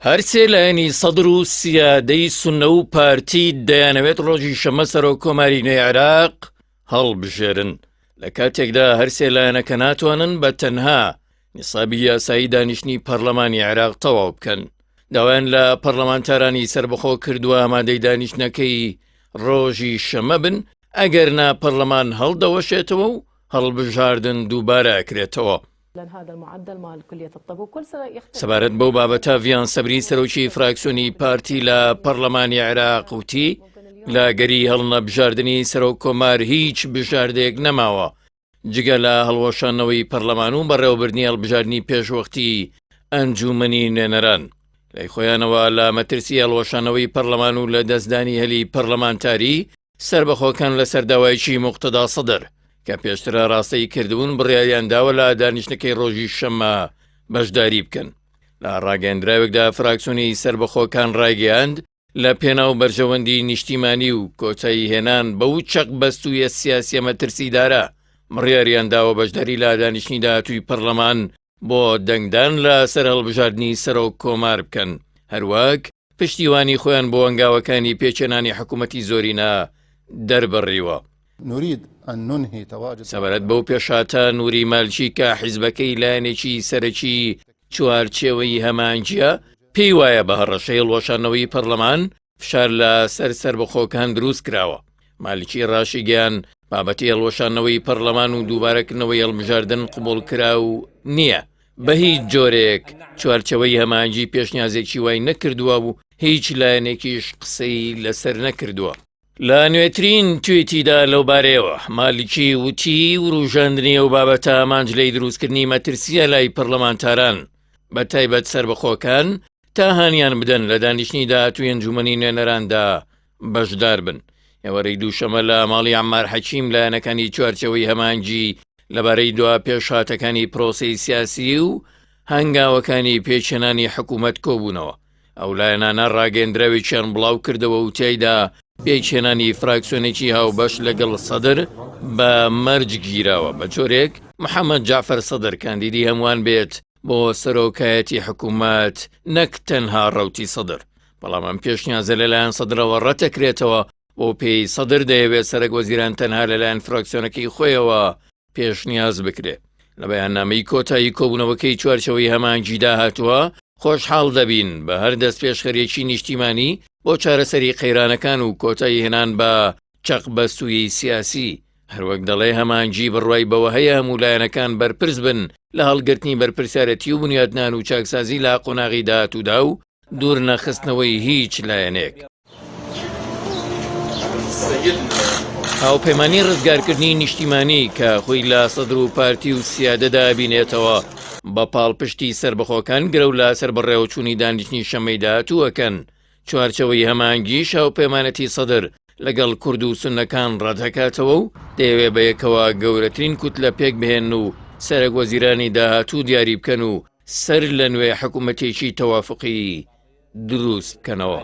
هەرسێ لایەنی سەدر و سیادەی سوننە و پارتی دەیانەوێت ڕۆژی شەممە سەرۆک کۆماری نوێی عێراق هەڵبژێرن لە کاتێکدا هەرسێ لایەنەکە ناتوانن بە تەنها نیسابی یاسایی دانیشتنی پەرلەمانی عێراق تەواو بکەن داوایان لە پەرلەمانتارانی سەربەخۆ کردووە ئامادەی دانیشتنەکەی ڕۆژی شەمە بن ئەگەر نا پەرلەمان هەڵدەوەشێتەوە و هەڵبژاردن دووبارە ئەکرێتەوە. سەبارەت بەو بابەتە ڤیان سەبری سەرۆکی فراکسیۆنی پارتی لە پەرلەمانی عێراق وتی لە گەری هەڵنەبژاردنی سەرۆک کۆمار هیچ بژاردەیەک نەماوە جگە لە هەڵوەشاندنەوەی پەرلەمان و بەڕێوەبردنی هەڵبژاردنی پێشوەختی ئەنجومەنی نوێنەران. لای خۆیانەوە لە مەترسی هەڵوەشانەوەی پەرلەمان و لە دەستدانی هەلی پەرلەمانتاری سەربەخۆکان لەسەر داوایەکی موقتەدا سەدر کە پێشتر ئاراستەی کردبوون بڕیاریان داوە لە دانیشتنەکەی ڕۆژی شەممە بەشداری بکەن. لە ڕاگەیەندراوێکدا فراکسیۆنی سەربەخۆکان ڕایگەیاند، لە پێناو بەرژەوەندی نیشتیمانی و کۆتایی هێنان بەو چەق بەستوویە سیاسیە مەترسیدارە بڕیاریان داوە بەشداری لە دانیشتنی داهاتووی پەرلەمان بۆ دەنگدان لە سەر هەڵبژاردنی سەرۆک کۆمار بکەن، هەروەک پشتیوانی خۆیان بۆ هەنگاوەکانی پێکهێنانی حکوومەتی زۆرینە دەربڕیوە. نريد ان ننهي تواجد سەبارەت بەو پێشهاتە، نوری مالکی کە حیزبەکەی لایەنێکی سەرەکی چوارچێوەی هەماهەنگییە، پێی وایە بە هەڕەشەی هەڵوەشاندنەوەی پەرلەمان فشار لە سەر سەربەخۆکان دروست کراوە. مالکی ڕاشیگەیاند، بابەتی هەڵوەشاندنەوەی پەرلەمان و دووبارەکردنەوەی هەڵبژاردن قبوڵکراو نییە، بە هیچ جۆرێک چوارچێوەی هەماهەنگی پێشنیازێکی وای نەکردووە و هیچ لایەنێکیش قسەی لەسەر نەکردووە. لە نوێترین تویتیدا لەوبارەیەوە، مالکی وتی، وروژاندنی ئەو بابەتە ئامانج لێی دروستکردنی مەترسییە لای پەرلەمانتاران، بەتایبەت سەربەخۆکان، تا هانیان بدەن لە دانیشتنی داهاتووی ئەنجوومەنی نوێنەراندا بەشدار بن. ئێوارەی دووشەمە لە ماڵی عەممار حەکیم لایەنەکانی چوارچێوەی هەماهەنگی لەبارەی دوا پێشهاتەکانی پرۆسەی سیاسی و هەنگاوەکانی پێکهێنانی حکوومەت کۆبوونەوە. ئەو لایەنانە ڕاگەیەندراوێکیان بڵاو کردەوە و تیایدا پێکهێنانی فراکسیۆنێکی هاوبەش لەگەڵ سەدر بە مەرج گیراوە، بە جۆرێک محەمەد جەعفەر سەدر کاندیدی هەمووان بێت بۆ سەرۆکایەتی حکوومەت نەک تەنها ڕەوتی سەدر، بەڵام ئەم پێشنیازە لەلایەن سەدرەوە ڕەتدەکرێتەوە، بەو پێیەی سەدر دەیەوێت سەرەکوەزیران تەنها لەلایەن فراکسیۆنەکەی خۆیەوە پێشنیاز بکرێ. لە بەیاننامەی کۆتایی کۆبوونەوەکەی چوارچێوەی هەماهەنگیدا هاتووە، خۆشحاڵ دەبین بە هەر دەستپێشخەرییەکی نیشتیمانی بۆ چارەسەری قەیرانەکان و کۆتاییهێنان بە چەقبەستوویی سیاسی، هەروەک دەڵێ هەماهەنگی بڕوای بەوە هەیە هەموو لایەنەکان بەرپرس بن لە هەڵگرتنی بەرپرسیارەتی و بنیاتنان و چاکسازی لە قۆناغی داهاتوودا و دوور نەخستنەوەی هیچ لایەنێک. هاوپەیمانی ڕزگارکردنی نیشتیمانی کە خۆی لە سەدر و پارتی و سیادەدا ئەبینێتەوە بە پاڵپشتی سەربەخۆکان گرەو لە سەر بەڕێوەچوونی دانیشتنی شەمەی داهاتوو ئەکەن. چوارچێوەی هەماهەنگیش هاوپەیمانەتی سەدر لەگەڵ کورد و سوننەکان ڕەتدەکاتەوە و دەیەوێ بەیەکەوە گەورەترین کوتلە پێکبهێنن و سەرەکوەزیرانی داهاتوو دیاری بکەن و سەر لە نوێ حکوومەتێکی تەوافقی دروست بکەنەوە.